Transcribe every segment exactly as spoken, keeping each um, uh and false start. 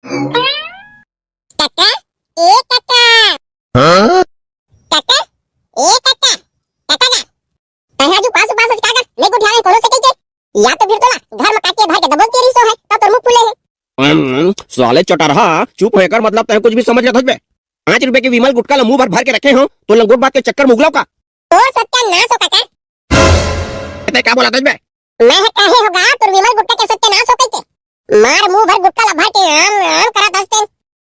काका, ए काका। हाँ? काका, ए काका। काका का? तैं हा आज उपास उपास का कर? नहीं गोठियावे कोनो से कहिके? या तो फिर तोला घर म काट के धर के दबोच के रिहिस होही, तब तोर मुंह फूले हे। हम्म, साले चटरहा, चुप हो, एकर मतलब तैं कुछ भी समझ लेथस बे। पाँच रुपए के विमल गुटखा ला मुंह भर भर के रखे हों, तो लंगोट बात के चक्कर म उगलव का? तोर सत्यानाश हो काका। तैं का बोलथस बे? मैं ह कहे हों गा, तोर विमल गुटखा के सत्यानाश हो कहिके। मार मुंह भर गुटखा ला भर के आम आम करत हस तेन।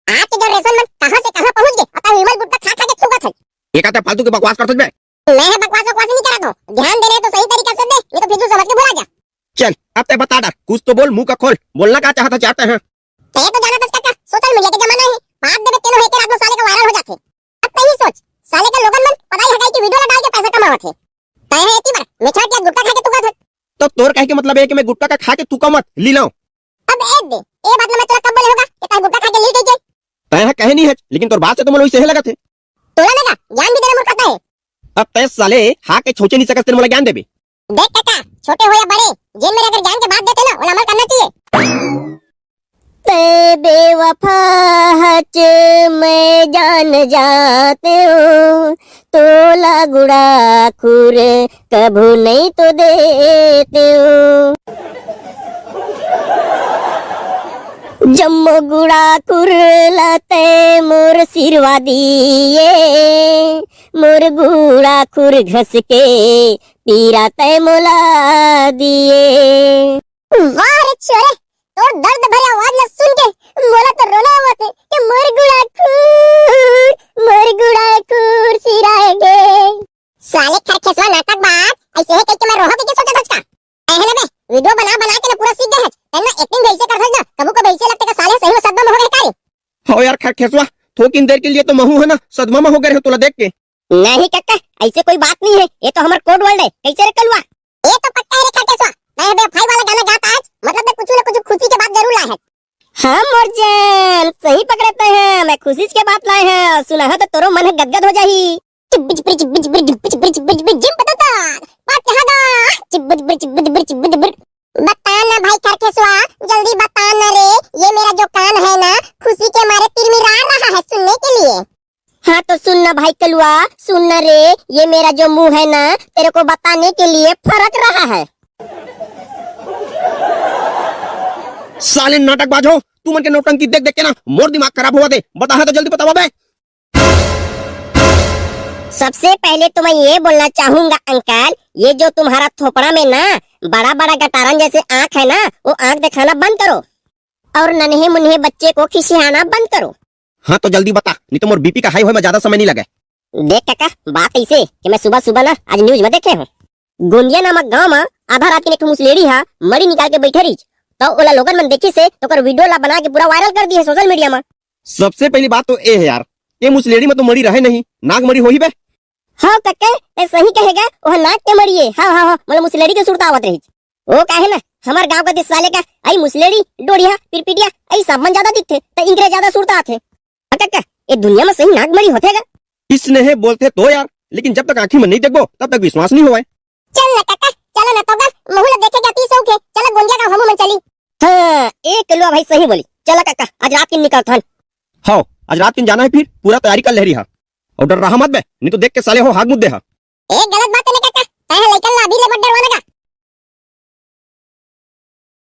आज के जनरेशन मन कहां से कहां पहुंच गे, अउ तैं विमल गुटखा खा खा के थूकत हस। ए का तैं फालतू के बकवास करथस बे? मैं ह बकवास वकवास नहीं करत हों, ध्यान दे रहे तो सही तरीका से दे, नहीं तो फिजूल समझ के भुला जा। चल, अब तैं बता डर, कुछ तो बोल, मुंह का खोल, बोलना का चाहत हस यार तैं ह? तैं तो जानत हस काका, सोशल मीडिया के जमाना हे, बात देबे तेनो हे के रात में साले का वायरल हो जाथे। अब तैं ही सोच, साले का लोगन मन पढ़ाई हटाई के वीडियो ला डाल के पैसा कमावत हे। तैं ह एती बर मेछा के गुटखा खा के थूकत हस। तो तोर कहे के मतलब हे कि मैं गुटखा का खा के थूकंव मत, लीलंव? अब ए दे, ए बात ला मैं तोला कब बोले हों गा कि तैं गुटखा खा के लील कहिके? तैं ह कहे नहीं हस, लेकिन तोर बात से तो मोला वइसे हे लगत हे। तोला ना गा ज्ञान भी देना मोर कर्तव्य हे। अब तैं साले हा के छौंचे नहीं सकस तेन मोला ज्ञान देबे। देख काका, छोटे हो या बड़े, जेन मेर अगर ज्ञान के बात देथे ना, ओला अमल करना चाहिए। तैं बेवफा हच, मैं जान जाते हूँ, तोला गुड़ाखुर कभू नहीं तो देते हूँ। जम्मो गुड़ाखुर ला तैं मोर सिरवा दिए, मोर गुड़ाखुर घस के पीरा तैं मोला दिए। वाह रे छोरे, तोर दर्द भरे आवाज ला सुन के मोला तो रोना आवत हे कि मोर गुड़ाखुर, मोर गुड़ाखुर सिराए गे। साले खरखेसवा नाटकबाज, अइसे हे कहिके मैं रोहूं कहिके सोचत हस का? अहे ना बे, वीडियो बना बना के ना पूरा सीख गे हस। तैं ना एक्टिंग भी अइसे करथस ना, कभू कभू अइसे लगथे कि साले सही में सदमा में हो गे का रे। हव यार खरखेसवा, थोकिन देर के लिए तो महूं ह ना सदमा में हो गे रहेंव तोला देख के। नहीं कक्का, अइसे कोई बात नहीं हे, ये तो हमर कोड वर्ड हे। कइसे रे कलुआ? ये तो पक्का हे रे खरखेसवा, तैं ह बेवफाई वाला गाना गात हस, मतलब तैं कुछ ना कुछ खुशी के बात जरूर लाए हस। हाँ मोर जान, सही पकड़े तैं ह, मैं खुशी के बात लाए हंव, सुनहूं तो तोरो मन ह गदगद हो जाही। चिब्बिच ब्रिच ब्रिच ब्रिच ब्रिच ब्रिच ब्रिच ब्रिच जिम पता था, बात कहाँ दा? चिब्बिच ब्रिच ब्रिच ब्रिच ब्रिच ब्रिच। बता ना भाई खरखेसवा, जल्दी बता ना रे, ये मेरा जो कान है ना, खुशी के मारे तिरमिरा रहा है सुनने के लिए। हाँ तो सुन ना भाई कलुआ, सुन ना रे, ये मेरा जो मुंह है ना, तेरे को बताने के लिए फरक रहा है। साले नाटकबाज हो, तुमन के नौटंकी देख देख के ना मोर दिमाग खराब होवत हे। बताहा तो जल्दी बतावा बे। सबसे पहले तो मैं ये बोलना चाहूंगा अंकल, ये जो तुम्हारा थोपड़ा में ना बड़ा बड़ा गटारन जैसे आंख है ना, वो आंख दिखाना बंद करो और नन्हे मुन्हे बच्चे को खिसियाना बंद करो। हाँ तो जल्दी बता, नहीं तो मोर बीपी का हाई होए में ज्यादा समय नहीं लगे। देख काका, बात अइसे कि मैं सुबह सुबह ना आज न्यूज में देखे हंव, गोंदिया नामक गांव में आधा रात के एक ठो मुसलेड़ी हा मड़ी निकाल के बैठे रहिस, तो ओला लोगन मन देखिस हे तो ओकर वीडियो ला बना के पूरा वायरल कर दिए सोशल मीडिया में। सबसे पहली बात तो ए हे यार, ये मुसलेड़ी में तो मड़ी रहे नहीं, नाग मड़ी होही बे। हाँ कक्का, तैं सही कहे गा, ओह नाग के मड़ी हे। हाँ हाँ हाँ, मतलब मुसलेड़ी के सुरता आवत रहिस। ओ काहे ना, हमर गांव का दिस साले का आई मुसलेड़ी, डोड़िया, पिरपिटिया, आई सब मन ज्यादा दिखथे, त इंकरे ज्यादा सुरता आथे। अ कक्का, ये दुनिया में सही नाग मड़ी होथे गा? इसने हे बोलथे तो यार, लेकिन जब तक आंखी में नहीं देखबो, तब तक विश्वास नहीं होवय। चल ना कक्का, चलो ना तो गा, महू ला देखे के अति शौक हे, चलो गोंदिया गांव हमू मन चली। हाँ, ए कलुआ भाई सही बोली, चला कक्का, आज रात के निकलथन। हाँ, आज रात के जाना है फिर, पूरा तैयारी कर ले रही हा। और डर रहा मत बे, नहीं तो देख के साले हो हाथ मुद्दे हा। ए गलत बात हे ना कक्का, तैं ह लइकन ला अभी ले मत डरवा ना गा,